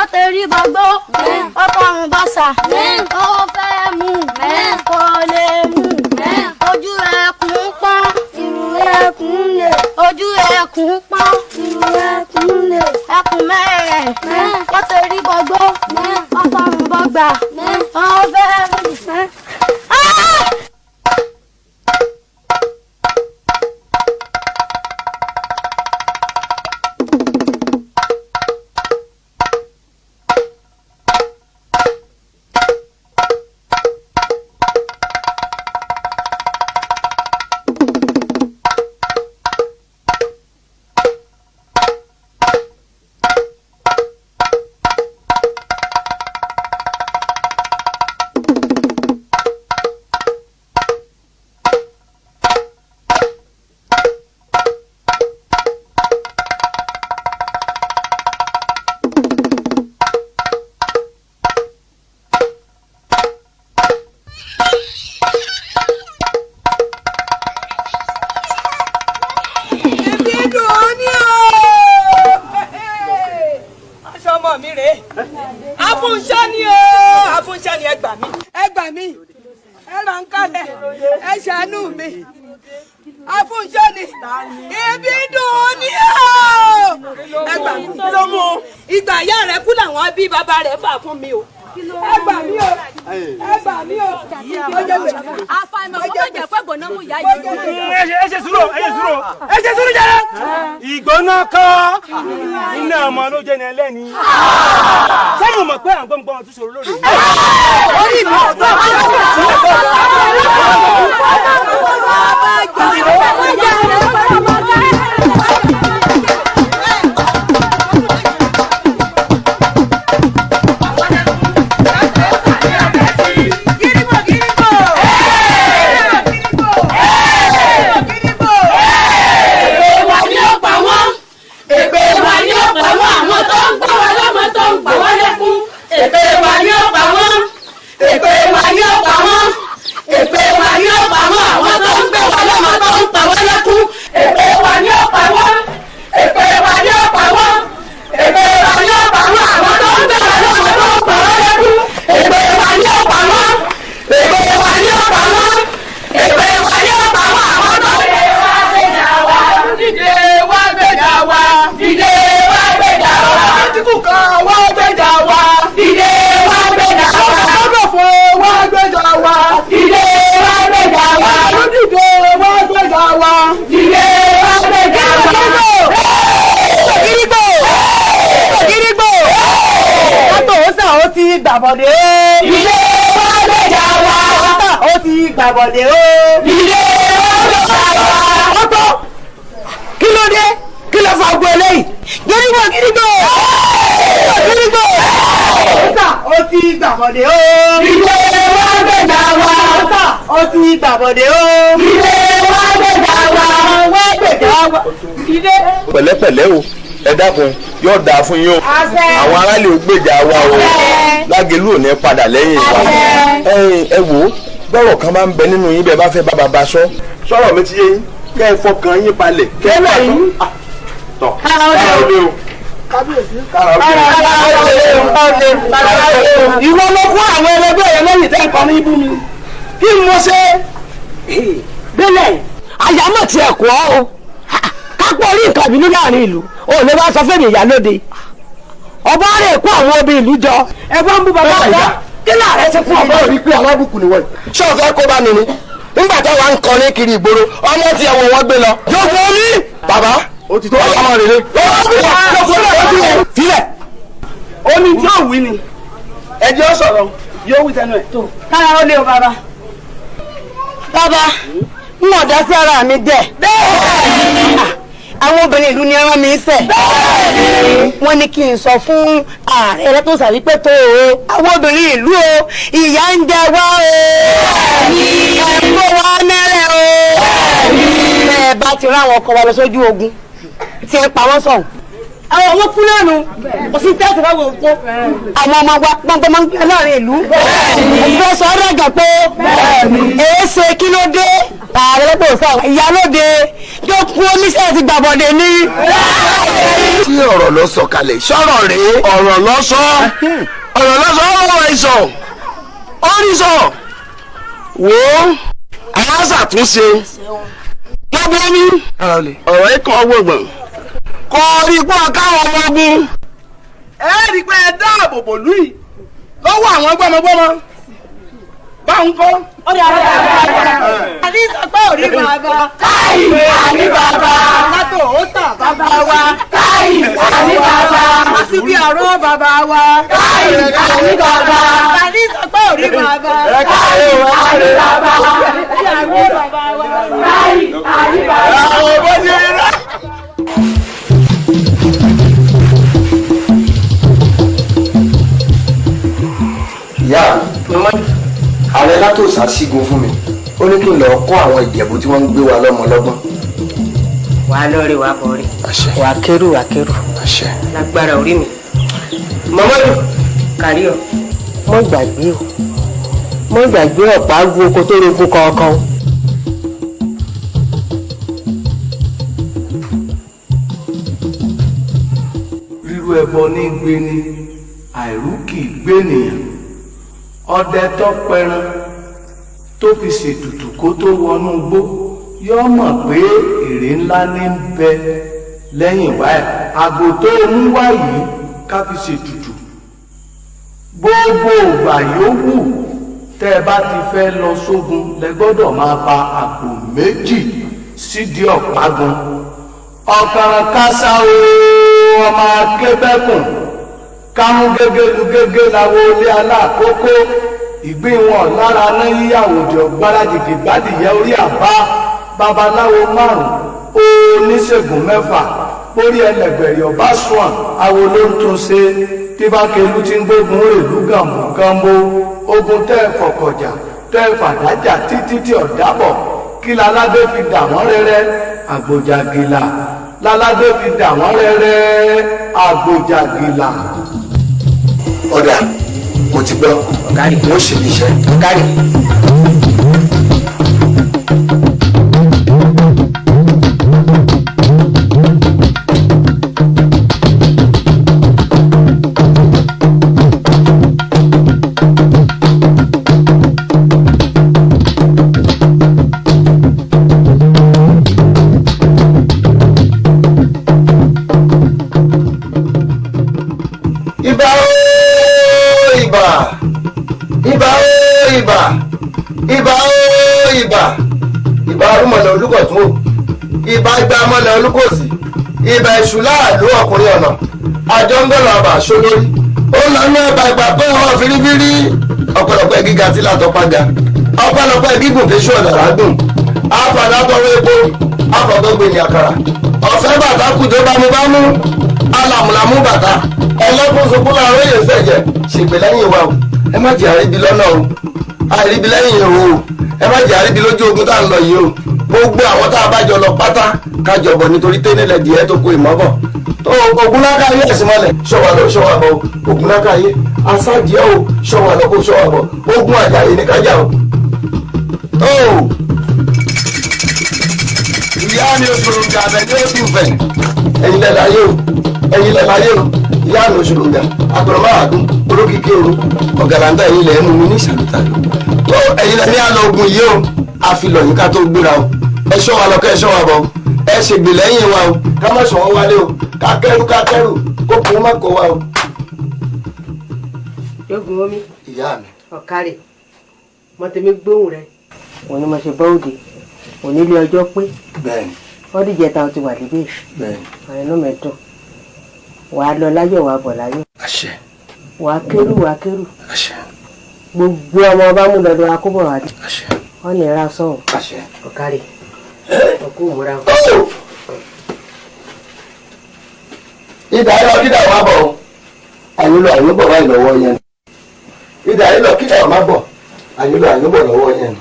Ó tẹrí bọgbó, ọkọrùn bọ́sà, ó fẹ́ mú, kò lè mú. Ojú ẹkùn pọ́n, ìrù ẹkùn lè. Ojú ẹkùn pọ́n, ìrù ẹkùn lè. Ẹkùn mẹ́rẹ̀, ó tẹrí bọgbó, ọkọrùn bọ́gbà, ó fẹ́ mú. Ìgbóná kọ́ iná ọmọ ló jẹ́ ní ẹlẹ́ni. Sẹ́yìn mọ̀ pé àwọn gbọ́ngbọ́n tún ṣòro lónìí. Orí mi ò gbọ́. Gbàbọ̀dé o. Ilé wa gbèjà wa. Ó ti gbàbọ̀dé o. Ilé wa gbèjà wa. Ó tó. Kí ló dé? Kí ló fa ogun eléyìí? Gírígbò gírígbò. Gírígbò. Ó ti gbàbọ̀dé o. Ilé wa gbèjà wa. Ó ti gbàbọ̀dé o. Ilé wa gbèjà wa. Wá gbèjà wa. Ilé. Pẹ̀lẹ́pẹ̀lẹ́ o, ẹ dákun, yóò dáa fún yín o. Àwọn aráàlú ò gbèjà wa o. Lágẹ̀lú ò ní padà lẹ́yìn wa. Ẹ wò ó, bọ́rọ̀ kan bá ń bẹ nínú yín bẹ́ẹ̀ bá fẹ́ bá bàbá sọ. Sọ̀rọ̀ mi ti yé yín, kẹ́ ẹ fọkàn yín balẹ̀. Kẹ́ ẹ bá sọ. Tọ́ kára ó lé o. Ìwọ ló fún àwọn ẹlẹgbẹ́ rẹ lẹ́yìn tẹ́ nǹkan ní ibú mi. Kí n mo ṣe? Bẹ́lẹ̀, àyàmọ̀ tiẹ̀ kọ́ o. Kápọ̀ orí nǹkan ìbínú láàrin ìlú, ò lè wá sọ fẹ́mi ìyálóde. Ọba rẹ̀ kó àwọn obìnrin ìlú jọ. Ẹ̀gbọ́n ń bú bàbá ọ̀dọ́. Kí láàrẹ ti fún ọmọ rí pé alábùkù ni wọ́n. Ṣé o fẹ́ kó bá mi ni? Nígbà táwa ń kọrin kiri ìgboro, ọmọ tí ẹ̀wọ̀n wọn gbé lọ. Yóò fún mi. Bàbá, ọmọ rere. Filẹ̀. Ó ní tí yóò wí ni. Ẹjọ́ sọ̀rọ̀ yóò wí tẹnu ẹ̀. Kára ó lé o bàbá. Bàbá, n ò dá sí ara mi dẹ̀. Bẹ́ẹ̀ni. Àwọn obìnrin ìlú ni ẹran mi ń sẹ̀. Wọ́n ní kí n sọ fún ààrẹ ẹlẹ́tọ̀sà wípé tó o. Àwọn obìnrin ìlú o, ìyà ń jẹ wá o. Ẹ̀ ń kó wa mẹ́rẹ̀ o. Ẹ bá ti rán àwọn ọkọ wa lọ sójú ogun tí ẹ pa wọ́n sọ̀hún. Àwọn ọmọ kú lẹ́nu, kò sí tẹ́sí wá wò ó kó. Àwọn ọmọ wa gbọ́ngbọ́n máa ń gbé láàrin ìlú. Òfin sọ ọ́ dàgbà pé èéṣe kí ló dé? Ààrẹ lọ́pọ̀ sọ ìyálóde tó kú oníṣẹ́ ti gbàbọ̀dé ní. Tí ọ̀rọ̀ lọ sọ kalẹ̀ sọ̀rọ̀ rèé. Ọ̀rọ̀ lọ sọ, ọ̀rọ̀ lọ sọ, ọ̀rọ̀ ìsọ̀ orísọ̀ wò ó aláṣàtúnṣe lọ́gbọ́n mi ọ̀rọ̀ ikọ̀ ọgbọ̀ngbọ̀n kọ́ ipò káwọn ọmọ ogun. Ẹ rí i pé ẹ dáàbò bò lù yìí lọ́wọ́ àwọn gbọ́mọgbọ́mọ báwọn kọ́. Àní sọ pé òrí bàbá. Káì àní bàbá. Látò ó sà bàbá wa. Káì àní bàbá. Àsìbí àrò bàbá wa. Káì àní bàbá. Àní sọ pé òrí bàbá. Káì àní bàbá. Àsìbí àrò bàbá wa. Káì àní bàbá. Àwọn bó ṣe rà. Ìyá mi, ààrẹ látòsà sígun fún mi, ó ní kí n lọ kọ́ àwọn Ìjẹ̀bú tí wọ́n ń gbé wa lọ́mọ lọ́gbọ́n. Wàá lọ́ọ̀rẹ́, wàá bọ̀ọ̀rẹ́, wàá kérù, wàá kérù lágbára orí mi. Mọ́mọ́dù kárí ọ. Mọ́ gbàgbé o, mọ́ gbàgbé ọ̀pá gun oko tó rogun kọ̀ọ̀kan. Rírú ẹbọ ní gbéni, àìrú kì í gbénìyàn. Ọdẹ tó pẹran tó fi ṣètùtù kó tó wọnú igbó yóò mọ̀ pé èrè ńlá ní ń bẹ lẹ́yìn wá ẹ̀. Àgbò tó ń wá yìí ká fi ṣètùtù. Gbogbo ìgbà yòówù tẹ́ ẹ bá ti fẹ́ lọ sógun lẹ gbọ́dọ̀ máa pa àgbò méjì sídìí ọ̀págun. Ọ̀kàràn kásá o, ọmọ akébẹ́kùn kámú gégélu gégé làwọn olé aláàkókò ìgbín wọn lára ná yíyàwó jọ gbárajìgì gbádìyẹ orí àbá babaláwo márùn oníṣègùn mẹ́fà pórí ẹlẹgbẹrì ọba sùn àwo ló ń tún ṣe tíbákelu tí ń gbógun rèlú gànmùgànmó ogun tẹ́ ẹ fọkọjà tẹ́ ẹ fàdájà títí tí ọ̀dàbọ̀ kí láládé fi dà wọ́n rẹ́rẹ́ àgbòjàgìlà láládé fi dà wọ́n rẹ́rẹ́ àgbòjàgìlà. Ọ̀dà, mo ti gbọ́, mo sì ní iṣẹ́. Kárí. Ibà ooo ibà, ibà ooo ibà, ibà ooo ibà, ibà arúmọlẹ̀ olúkọ̀tún o, ibà igbamọlẹ̀ olúkòsì, ibà èṣù láàlú ọkùnrin ọ̀nà àjọ ń gbọ́dọ̀ àbà aṣọ lórí ó lọ ní ọba ìgbà pé ọ̀hún fírífírí ọ̀pọ̀lọpọ̀ gíga tí látọ̀ pàgà ọ̀pọ̀lọpọ̀ gígùn fèsù ọ̀nà rágùn àfàdà tọrọ epo àfọ̀gbọ́gbìn ní àkàrà ọ̀fẹ́ bàtà kùjọ bámúbámú alàmùlàmú bàtà ẹlẹ́kùn sunkún láàárọ̀ yẹn sẹ̀jẹ̀ ṣègbè lẹ́yìn wa o. Ẹ má jẹ́ àríbi lọ́nà o, àríbi lẹ́yìn o, ẹ má jẹ́ àríbi lójú ogun tá à ń lọ yìí o. Gbogbo àwọn tá a bá jọ lọ pátá kájọ bọ̀ nítorí tẹ́lẹ̀ díẹ̀ tó kó ìmọ̀bọ̀ tó ogunlákàyé ẹ̀sìn mọ́lẹ̀ ṣọwà lọ ṣọwà bọ̀ ogunlákàyé asájìẹ́ o ṣọwà lọ kó ṣọwà bọ̀ ogun àjàyè ní kájà o. Tó ìyá mi òṣòròǹgà abẹ ní oṣù fẹ ẹ̀yin lẹ láyé o, ẹ̀yin lẹ láyé o. Ìyá mi òṣòròǹgà àgbọ̀rọ̀ márààdún olókìkí òru ọ̀gàlàǹdà ẹ̀yin lẹ mú mi ní ìsàlùtàlù tó ẹ̀yin lẹ ní àlọ́ ogun yìí o. Àfilọ̀ yìí ká tó gbéra o. Ẹ ṣọ́ wa lọ kẹ́ ẹ ṣọ́ wa bọ̀ o. Ẹ ṣègbè lẹ́yìn wa o, ká má ṣọwọ́ wálé o, ká kẹ́rù ká kẹ́rù kó kó má kó wa o. Yógun omi. Ìyá mi. Ọ̀kárẹ̀ mọ̀tẹ́mi gbóhùn rẹ̀ òní mo ṣe bọ́ òde òní ilé ọjọ́ pé. Bẹ́ẹ̀ni. Wọ́n dìjẹ́ ta o ti wà níbí. Bẹ́ẹ̀ni. Ọ̀rẹ́ inú mi dùn, wàá lọ láyọ̀, wàá bọ̀ láyọ̀. Àṣẹ. Wàá kérù, wàá kérù. Àṣẹ. Gbogbo ọmọ ọba mú lọ́dọ̀ akóbọ̀ wá dé. Àṣẹ. Wọ́n ní ra sọ̀hún. Àṣẹ. Ọ̀kárẹ̀ ọkú múra. Ìdá yìí lọ kídà wá bọ̀ o, àyùn lọ àyùn bọ̀ báyìí lọ́wọ́ yẹn. Ìdá yìí lọ kídà wá bọ̀, àyùn lọ àyùn bọ̀ lọ́wọ́ yẹn.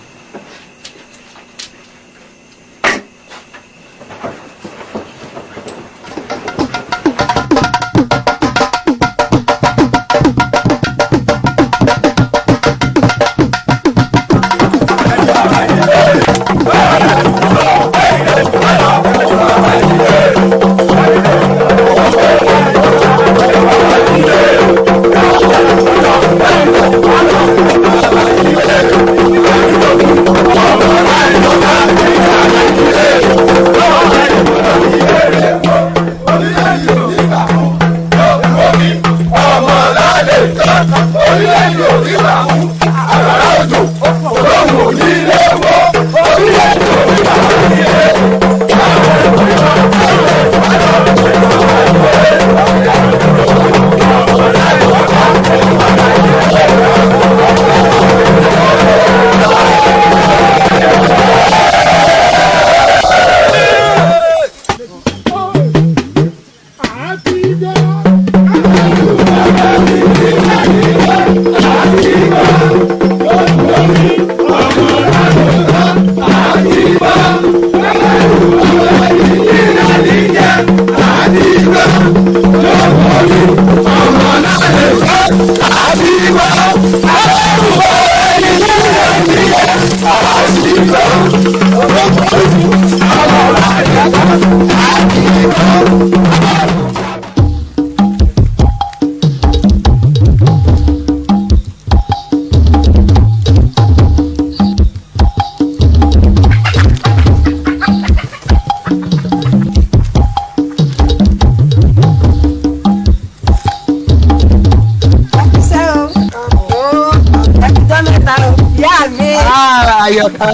Àyọ̀ká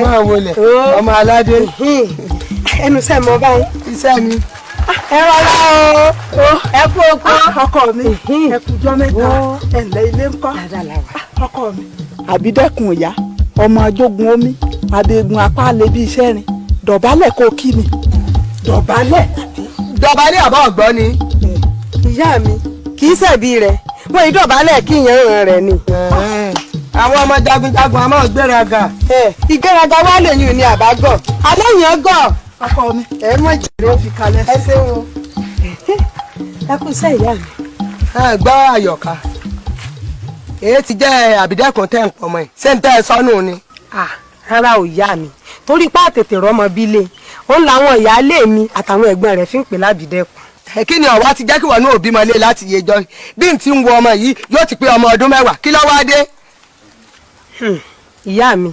máa wọlé ọmọ aládé. Ẹnu sẹ́ mọ báyìí. Iṣẹ́ mi. Ẹ rọra o, ẹ kú oko. Ọkọ mi, ẹ kú jọ́ mẹ́ta, ẹ ǹlẹ́ ilé ńkọ́. Ọkọ mi. Àbídẹ́kun ìyá, ọmọ ajógun omi, abẹ́gun apá lè bí iṣẹ́ rin, dọ̀bálẹ̀ kó kí mi. Dọ̀bálẹ̀. Dọ̀bálẹ̀ àbá ọ̀gbọ́n ni. Ìyá mi, kì í ṣẹ̀bi rẹ̀, wọ́n yìí dọ̀bálẹ̀ kí ìyẹn rẹ̀ ni. Àwọn ọmọ jagunjagun a máa gbéraga. Ìgbéraga wá lèyìn ní àbágọ̀, alẹ́ yẹn gọ̀. Ọkọ mi, ẹ mọ̀ jèrè ó fi kalẹ̀. Ẹ ṣeun o. Ẹ kú iṣẹ́ ìyá mi. Ẹ gbọ́ Àyọ̀ká, èyí ti jẹ́ àbídẹ́kun tẹ́ ń pọ̀ mọ́ ẹ̀, ṣé ń tẹ́ ẹ sọ́nù ni. Rárá ò yá mi, torí pé àtètè rọ́mọ bílé òun làwọn ìyáálé mi àtàwọn ẹ̀gbọ́n rẹ̀ fi ń pè lábìdẹ́kun. Kí ni ọ̀wá ti jẹ́ kí wọ́n ní òbí mọ́lé láti yejọ́ bí n ti ń wo ọmọ yìí yóò ti pé ọmọ ọdún 10 kí ló wá dé. Ìyá mi,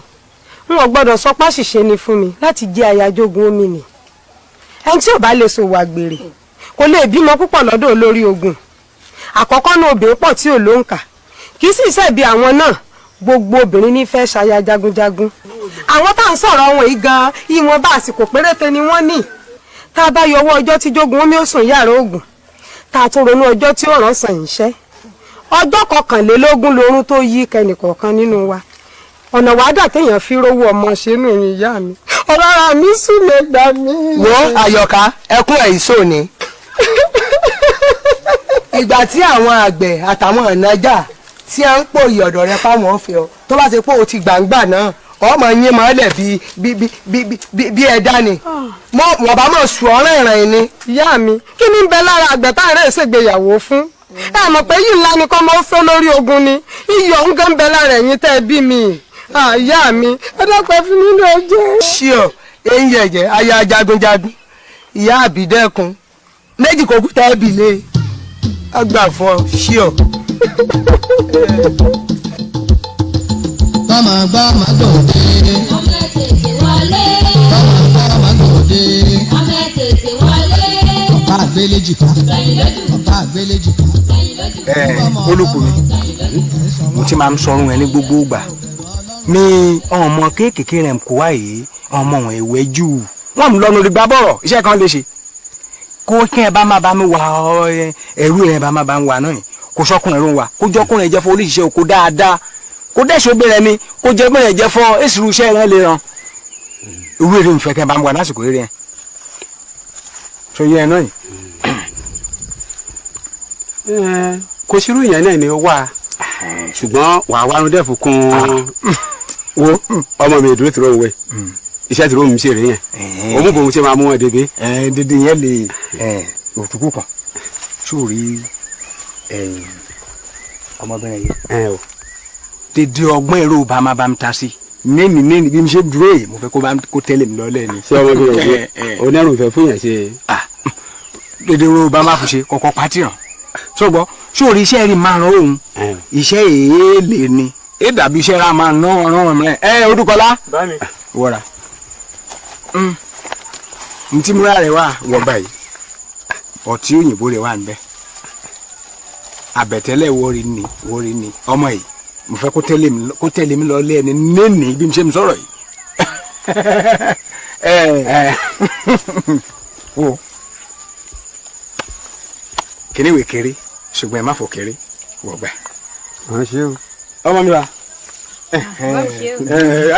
n ò gbọ́dọ̀ sọ páṣìṣe ni fún mi láti jẹ́ ayajogun omi ni. Ẹni tí ò bá lè ṣòwò àgbèrè kò lè bímọ púpọ̀ lọ́dọ̀ olórí ogun. Àkọ́kọ́ náà obìnrin pọ̀ tí ò ló ń kà, kì í sì ṣẹ̀bi àwọn náà, gbogbo obìnrin ní fẹ́ ṣaya jagunjagun. Àwọn tá à ń sọ̀rọ̀ wọn yìí gan-an ìwọ̀nba àsìkò péréte ni wọ́n ní. Tá a bá yọwọ́ ọjọ́ tí jogun omi ó sùn yàrá ogun, tá a tún ronú ọjọ́ tí ó rán sàn iṣẹ́, ọjọ́ 21 lorún tó yí kẹnìkọ̀ọ̀kan nínú wa. Ọ̀nà wàdà téèyàn fi rówó ọmọ ṣe nù yín ìyá mi, ọ̀rọ̀ ara mi sùn lè gbà mí. Wo Àyọ̀ká, ẹkún ẹ̀ ìṣó ni. Ìgbà tí àwọn àgbẹ̀ àtàwọn ọ̀nàjà tí a ń pòyì ọ̀dọ̀ rẹ fáwọn ọ̀fẹ́ ọ tó bá ṣe pé o ti gbàǹgbà náà ọmọ yín máa lẹ̀ bí ẹ̀dá ni wọ́n bá mọ̀ sùn ọ̀rẹ́ ìrìn ni. Ìyá mi, kí ni ń bẹ lára àgbẹ̀ tá à ń rẹ̀ ṣègbéyàwó fún? Ẹ mọ̀ pé yìí ńlá ni kọ́ máa ń fẹ́ lórí ogun ni, iyọ̀ ń gan bẹ lára ẹ̀yin tẹ́ ẹ bí mi. Ìyá mi, ẹ dákun fún mi ní ọjọ́. Ṣíọ eyín ẹ̀jẹ̀ aya jagunjagun ìyá àbídẹ́kun méjì kò kú tẹ́ ẹ bì lé a gbà fún ọ ṣíọ. Bámà gbá má gbòde. Ọmọ tètè wọlé. Bámà gbá má gbòde. Ọmọ tètè wọlé. Ọ̀pá àgbélé jìkà. Ọ̀pá àgbélé jìkà. Olùkọ́ mi, mo ti máa ń sọrun ẹ ní gbogbo ìgbà mi ọmọ kéékèèké rẹ̀ kó wá yìí ọmọ wọn ìwẹ́ jù wọ́n mú lọ́nu gbá bọ̀rọ̀ iṣẹ́ kan lè ṣe kó kí ẹ bá má bá mi wà ẹrú rẹ bá má bá mi wà náà yìí kó sọkùnrin ló ń wà kó jọkùnrin jẹ́ fún oríṣiríṣi oko dáadáa kó dẹ́sọ̀ gbé ni kó jẹ́ gbé rẹ jẹ́ fún èsìrú iṣẹ́ rẹ lè ràn irú èrè nfẹ̀ kẹ́ bá mi wà lásìkò eré ẹ̀ sọ yẹ ẹ náà yìí. Kò sírú yẹn náà ni ó wà ṣùgbọ́n wà á wárun dẹ́fù kún wo ọmọ mi ìdúró tìró òwe iṣẹ́ tìró mi ṣe rè yẹn òmùbòmù ṣe máa mú wọn débi. Dédé yẹn lè òtúkù kan sórí ọmọbìnrin yìí dédé ọgbọ́n èrò bá máa bá mi ta sí nẹ́ẹ̀nì nẹ́ẹ̀nì bí mi ṣe dúró yìí mo fẹ́ kó tẹ́lẹ̀ mi lọ́lẹ̀ ni. Ṣé ọmọbìnrin yìí onírùn fẹ́ fún yẹn ṣe. Dédé èrò bá máa fi ṣe kọ̀kọ́ pátì hàn sọgbọ́ sórí iṣẹ́ rí máa rán òun iṣẹ́ èèlè ni é dàbí iṣẹ́ ra máa ná ọ̀ràn ọ̀ràn rẹ̀ ẹ Odúkọlá wọ́ra ntí múra rẹ̀ wà wọ̀ báyìí ọtí òyìnbó rẹ̀ wà níbẹ̀ àbẹ̀tẹ́lẹ̀ wọ́ọ̀rì ni ọmọ yìí mo fẹ́ kó tẹ̀lé mi lọ lé ẹni nẹ́ẹ̀ni bí mo ṣe mi sọ̀rọ̀ yìí wo kìnìún kéré ṣùgbọ́n ẹ má fò kéré wọ̀ gbà. Ọmọ mi wa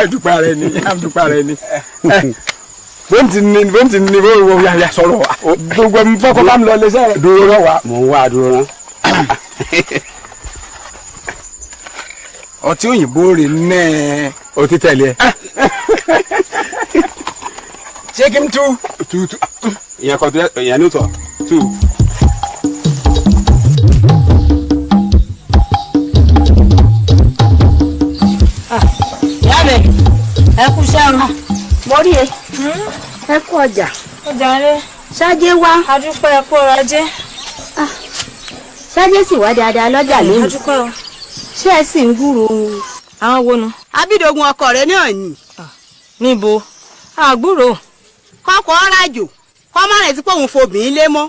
àdúpẹ́ ara ẹni àdúpẹ́ ara ẹni bóńtì ní bó wọ yà sọ̀rọ̀ wa gbogbo ẹ̀mí fọ́kọ́ bá mi lọ lé sẹ́rẹ̀. Dúró rọ wa mò ń wá dúró rán. Ọtí òyìnbó rè nẹ́ẹ̀. O ti tẹ̀lé ẹ. Ṣé kí n tú. Tú tú ìyẹn kọ́ ìyẹn ní tọ̀ tú. Ìyá mi, ẹ kú sẹ́run. Mo rí e. Ẹ kú ọjà. Ọjà rẹ. Ṣáájé wá. Adúpẹ́ ẹ kú ọrọ̀ ajé. Ṣáájé sì wá dáadáa lọ́jà lónìí. Adúpẹ́ o. Ṣé ẹ sì ń gbúrò? Àwọn wo nu? Abídógun ọkọ rẹ náà ni. Níbo? Àgbúrò. Kọ́kọ́ rájò kọ́ má rẹ̀ tí pé òun fobìnrin lé mọ́.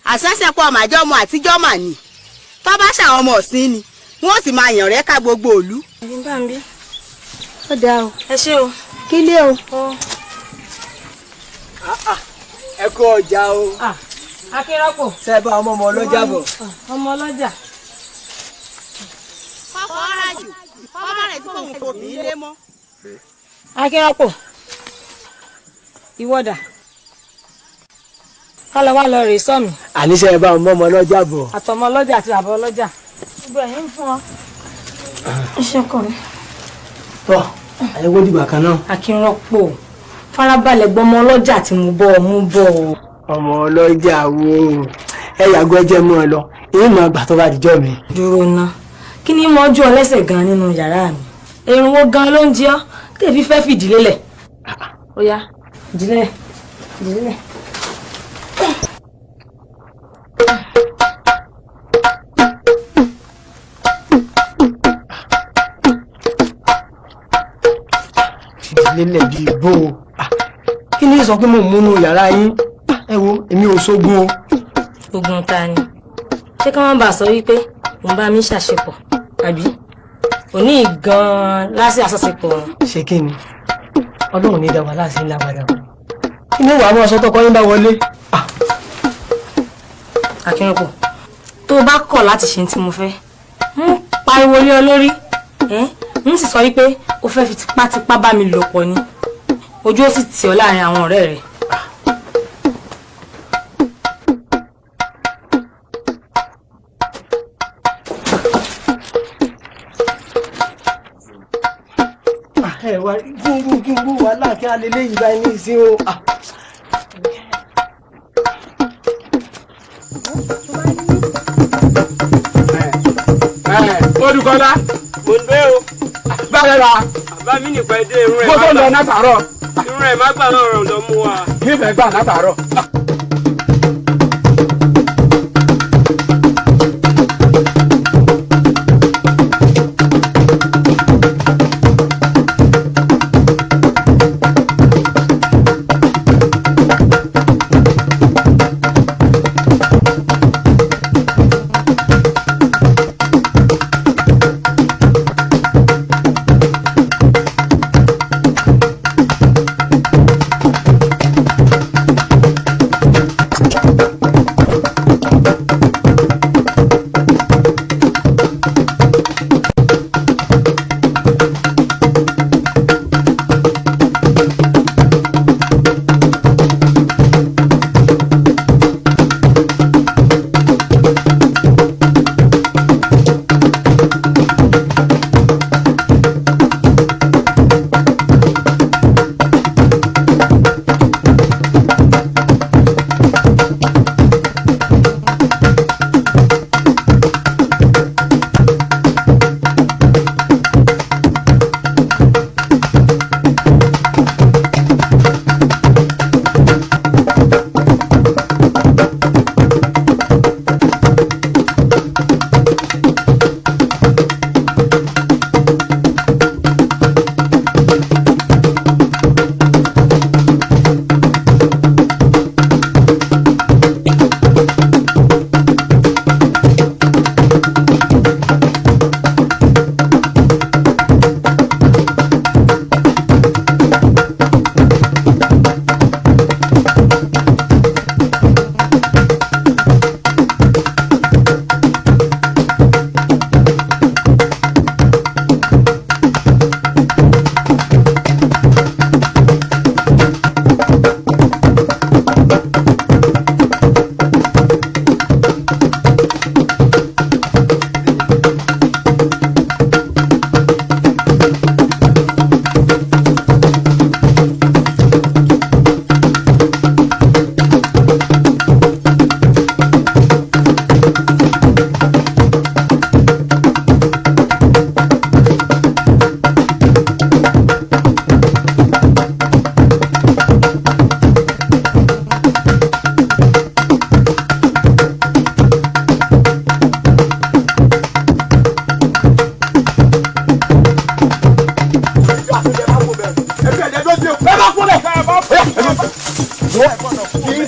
Àṣẹ̀ṣẹ̀ pọ̀ màjọ́ ọmọ àtijọ́ mà ní. Tọ́ bá ṣàwọn ọmọ ọ̀sìn ni, wọ́n sì máa yàn rẹ́ ká gbogbo òlu. Ẹ̀yin bá ń bí. Ó dáa o. Ẹ ṣé o. Kílé o. Ẹ kú ọjà o. Akínrọ́pò. Ṣé bá ọmọ ọmọ ọlọ́jà bọ̀. Ọmọ ọlọ́jà. Kọ́kọ́ rájò kọ́mọ rẹ̀ tí kò ń fòbí lé mọ́. Akínrọ́pò. Ìwọ́dà. Ká lọ wá lọ rè sọ́mi. Àníṣe ẹ bá ọmọ ọmọ ọlọ́jà bọ̀. Àtọmọ ọlọ́jà àti bàbá ọlọ́jà. Gbogbo ẹ̀yìn ń fún ọ. Iṣẹ́ ọkọ mi. Tọ́ àyẹ̀wò dìgbà kan náà. Akínrọ́pò farabalẹ̀ gbọmọ ọlọ́jà tí mo bọ̀ mú bọ̀. Ọmọ ọlọ́jà wo ẹ yàgò ẹjẹ mú ẹ lọ èyí máa gbà tó bá dijọ́ mi. Dúró ná, kí ni mo ju ọ lẹ́sẹ̀ gan nínú yàrá mi? Èrùn wo gan ló ń jẹ ọ́ tèmi fẹ́ fìdí lélẹ̀? Ó yá, ìdílé ìdílé. Fìdí lélẹ̀ bíi bó o. Kí ni sọ pé mò ń múnú yàrá yín? Ẹ wo èmi ò sógun o. Ogun ta ni? Ṣé ká má bàa sọ wípé òun bá mi ṣàṣepọ̀ àbí? Òní gan-an lásì àṣọṣepọ̀ wọn. Ṣé kí ni? Ọlọ́run ní dáwà láti ńlá padà. Kí ni wàá mú aṣọ tọkọ yín bá wọlé? Akínrọ́pò, tó o bá kọ̀ láti ṣe tí mo fẹ́, ń pariwo lé ọ lórí, ń sì sọ wípé o fẹ́ fi tipátipá bá mi lò pọ̀ ni. Ojú ó sì tì ọ́ láàrin àwọn ọ̀rẹ́ rẹ̀. Ẹ wá gúngúngún wàhálà kí a lè léyìí báyìí ní ìsín o. Olùkọ́lá. Mo ń dé o. Báyọ̀ la. Bàbá mi nìkan dé irun ẹ̀ Mo tó ń lọ látàárọ̀. Irun ẹ̀ má gbà lọ́rùn lọ mú wa. Nífẹ̀ẹ́ gbà látàárọ̀.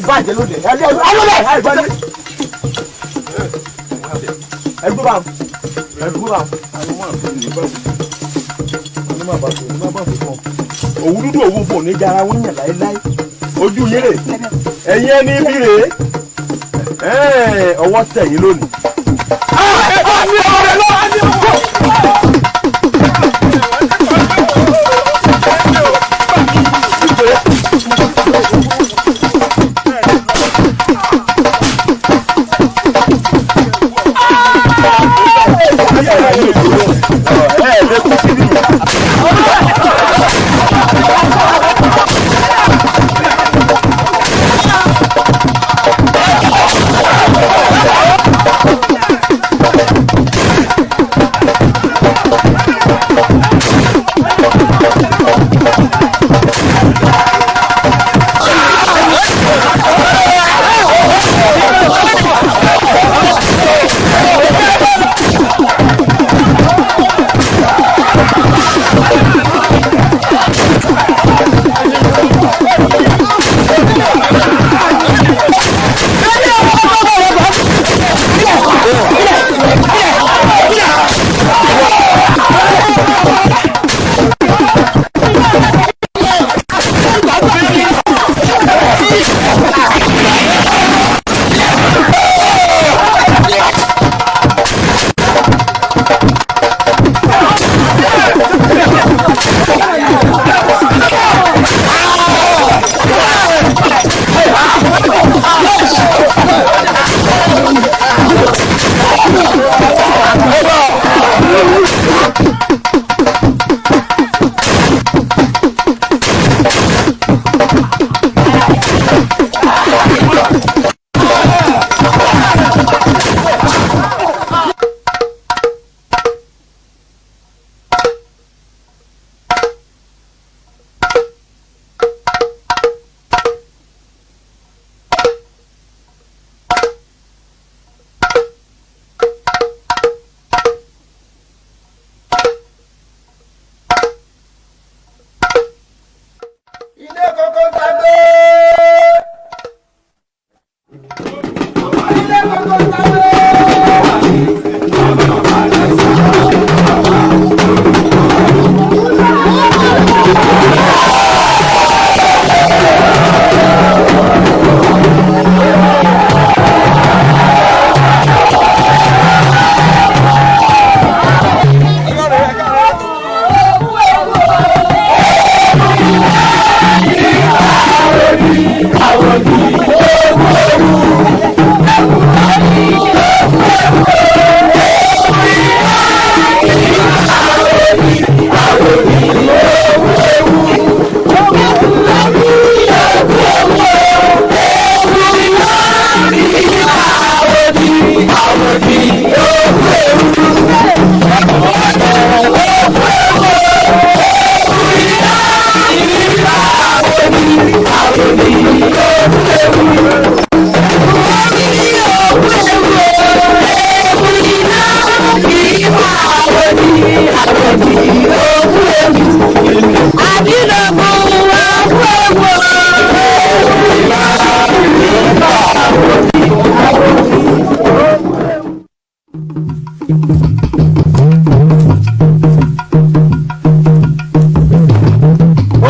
Bàjẹ́ lóde ẹ lóde ẹ gbọ́dọ̀ ẹ gbọ́ bá ẹ gbọ́ bá. má bàa tó ní má bàa fún ọ. Òwú dúdú òwú fò ní jara wọn yàn láéláé. Ojú yín rè ẹ̀yin ẹni bí rè é ọwọ́ tẹ̀ yín lónìí.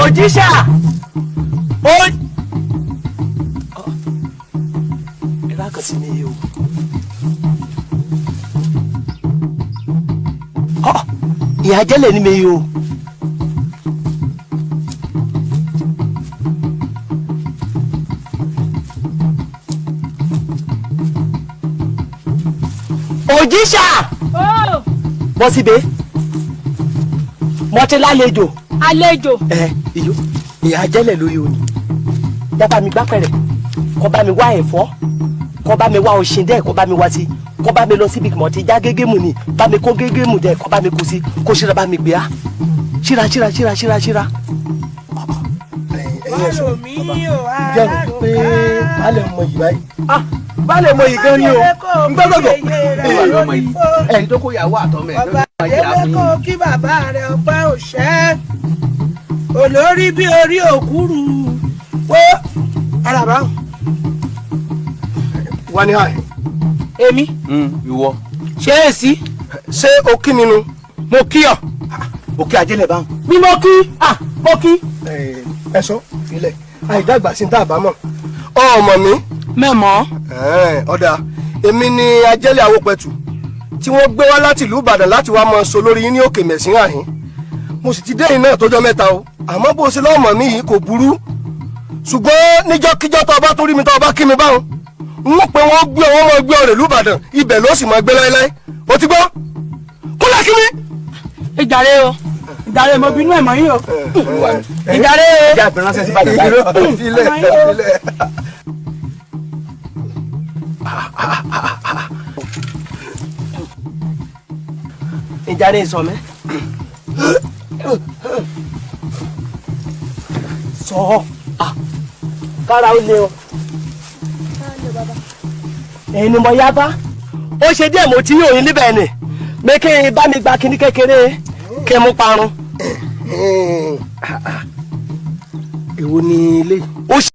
Òjíṣà ó. Ẹ bá kàn sí mi yìí o. Ìyá jẹ́lẹ̀ ní mi yìí o. Òjíṣà bọ́ síbẹ̀ mo ti lálejò. Àlejò. Ẹ iyo ìyá jẹ́lẹ̀ lórí òní dábàá mi gbápẹ̀rẹ̀ kọ́ bá mi wá ẹ̀fọ́ kọ́ bá mi wá ọṣin dẹ́ kọ́ bá mi wá sí kọ́ bá mi lọ síbi mọ̀ ti já gégémù ni bá mi kó gégémù dẹ́ kọ́ bá mi kó sí kó ṣíra bá mi gbé a ṣíra ṣíra ṣíra ṣíra ṣíra. Jẹ́ pé baálé mọ yìí báyìí. Baálé mọ yìí gan ni o n gbọ́dọ̀. Ẹ̀rí tó kó ìyàwó àtọmọ ẹ̀ lórí ọba délé kó kí bàbá rẹ̀ ọpẹ́ òṣẹ́ olórí bí orí òkúrú wó araba. Wà ní àyè. Èmi. Ìwọ. Ṣé èsì. Ṣé o kí mi nu. Mo kí ọ. Òkè àjẹlẹ̀ báwọn. Bí mo kí ah mo kí. Ẹ sọ ilẹ̀ àìdàgbà sí tá a bá mọ̀ ọmọ mi. Mẹ́mọ́. Ọ̀dà èmi ni ajẹ́lẹ̀ awopẹ̀tù tí wọ́n gbé wá láti ìlú Ìbàdàn láti wá mọ so lórí yín ní òkè mẹ̀sìn àhín. Mo sì ti dé yìí náà tọjọ́ mẹ́ta o, àmọ́ bó ṣe lọ́mọ mi yìí kò burú, ṣùgbọ́n níjọ́kíjọ́ tó o bá tó rí mi tó o bá kí mi báwọn, n ó pe wọ́n gbé ọwọ́ mọ́ gbé ọ̀rẹ́ ìlú Ìbàdàn, ibẹ̀ ló sì mọ́ gbé láéláé. O ti gbọ́? Kúnlẹ̀ kí mi. Ìjàre o, ìjàre, mo bínú ẹ̀ mọ́ yín o, ìjàre o. Ìjà ìfiránṣẹ́ sí Ìbàdàn báyìí. Ìjàre sọ mẹ́. Sọ kára ó lé o. Èyí ni mo yá bá. Ó ṣe díẹ̀ mo ti yóò yín níbẹ̀ ni. Pé kí n bá mi gba kinní kékeré kí n mú parun. Èwo ni ilé?